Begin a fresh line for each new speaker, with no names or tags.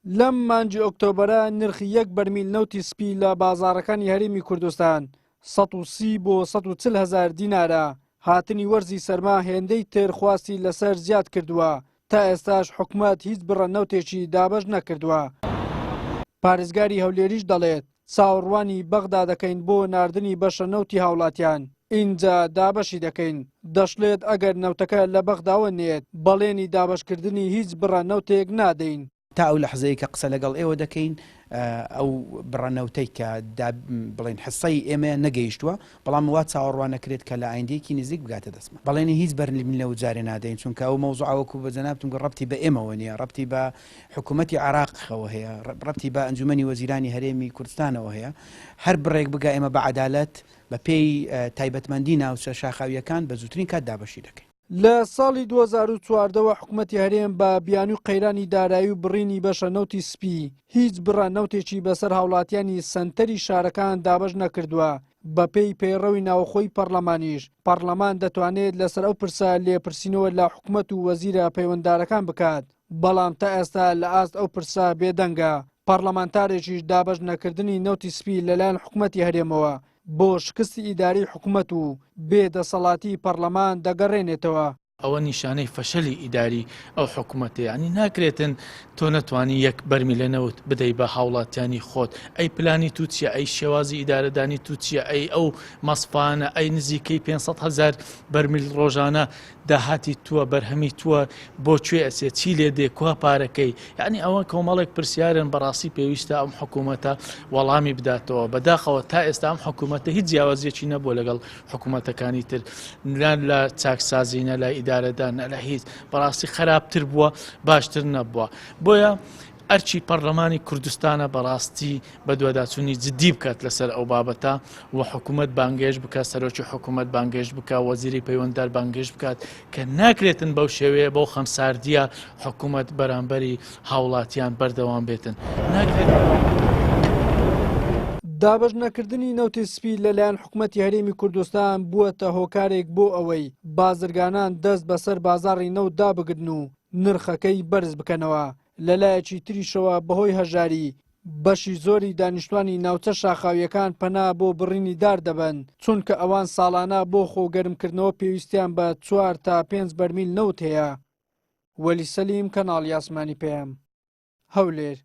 لەم مانگی ئۆکتۆبەرە نرخی یەک بەرمیل نەوتی سپی لە بازاڕەکانی هەرێمی کوردستان 130 بۆ 140 هەزار دینارە، هاتنی وەرزی سەرما هێندەی تر خواستی لەسەر زیاد کردووە، تا ئێستاش حکومەت هیچ بڕە نەوتێکی دابەش نەکردووە. پارێزگاری هەولێریش دەڵێت، چاوەڕوانی بەغدا دەکەین بۆ ناردنی بەشە نەوتی هاوڵاتیان، ئینجا دابەشی دەکەین. دەشڵێت، ئەگەر نەوتەکە لە بەغداوە نەیەت، بەڵێنی دابەشکردنی هیچ بڕە نەوتێک نادەین.
تا ئەو لەحزەیەی کە قسە لەگەڵ ئێوە دەکەین ئەو بڕە نەوتەی کە بڵێن حسەی ئێمەیە نەگەیشتووە، بەڵام وا چاوەڕوان نەکرێت کە لە ئایندەیەکی نزیک بگاتە دەستمان. بەڵێنی هیچ بەرمیل نەوت جارێ نادەین، چونکە ئەو مەوزوعە وەکو بە جەنابتم گوت ڕەبتی بە ئێمەوە نییە، ڕەبتی بە حکوومەتی عێراقەوە هەیە، ڕەبتی بە ئەنجوومەنی وەزیرانی هەرێمی کوردستانەوە هەیە. هەر بڕێک بگا ئێمە بە عەدالەت بە پێی تایبەتمەندی ناوچە شاخاوییەکان بە زووترین کات دابەشی دەکەین.
لە ساڵی 2014 وە حکومەتی هەرێم بە بیانووی قەیرانی دارایی و بڕینی بەشە نەوتی سپی هیچ بڕە نەوتێکی بەسەر هاوڵاتیانی سەنتەری شارەکان دابەش نەکردووە، بەپێی پەیڕەوی ناوخۆی پەڕلەمانیش پەڕلەمان دەتوانێت لەسەر ئەو پرسە لێپرسینەوە لە حکومەت و وەزیرە پەیوەنددارەکان بکات، بەڵام تا ئێستا لە ئاست ئەو پرسە بێدەنگە، پەڕلەمانتارێکیش دابەش نەکردنی نەوتی سپی لەلایەن حکومەتی هەرێمەوە بۆ شکستی ئیداری حکومەت و بێ دەسەڵاتی پەڕلەمان دەگەڕێنێتەوە.
ئەوە نیشانەی فەشەلی ئیداری ئەو حکومەتەیە یانی ناکرێتن تۆ نەتوانی یەک بەرمیلە نەوت بدەی بە هاوڵاتیانی خۆت ئەی پلانی تو چیە ئەی شێوازی ئیدارەدانی تو چیە ئەی ئەو مەسفانە ئەی نزیکەی 500 هەزار بەرمیل ڕۆژانە داهاتی تووە بەرهەمی تووە بۆ کوێ ئەچێ چی لێ دێ کوا پارەکەی یعنی ئەوە کۆمەڵێک پرسیارن بەڕاستی پێویستە ئەم حکوومەتە وەڵامی بداتەوە بەداخەوە تا ئێستا ئەم حکوومەتە هیچ جیاوازیەکی نەبووە لەگەڵ حکوومەتەکانی تر نە لە چاکسازی نە لە ئیدارەدان نە لە هیچ بەڕاستی خراپتر بووە باشتر نەبووە بۆیە ئەرچی پەرلەمانی کوردستانە بەڕاستی بەدواداچوونی جددی بکات لەسەر ئەو بابەتە و حکوومەت بانگێش بکات سەرۆکی حکوومەت بانگێش بکات وەزیری پەیوەنددار بانگێش بکات کە ناکرێتن بەو شێوەیە بەو خەمساردیە حکوومەت بەرامبەری هاوڵاتیان بەردەوام بێتن ناکرێت.
دابەش نەکردنی نەوتی سپی لەلایەن حکومەتی هەرێمی کوردستان بووەتە هۆکارێک بۆ ئەوەی بازرگانان دەست بەسەر بازاڕی نەوتدا بگرن و نرخەکەی بەرز بکەنەوە، لەلایەکی تریشەوە بەهۆی هەژاری بەشی زۆری دانیشتوانی ناوچە شاخاوییەکان پەنا بۆ بڕینی دار دەبەن، چونکە ئەوان ساڵانە بۆ خۆ گەرمکردنەوە پێویستیان بە چوار تا پێنج بەرمیل نەوت هەیە. وەلی سەلیم، کەناڵی ئاسمانی پەیام، هەولێر.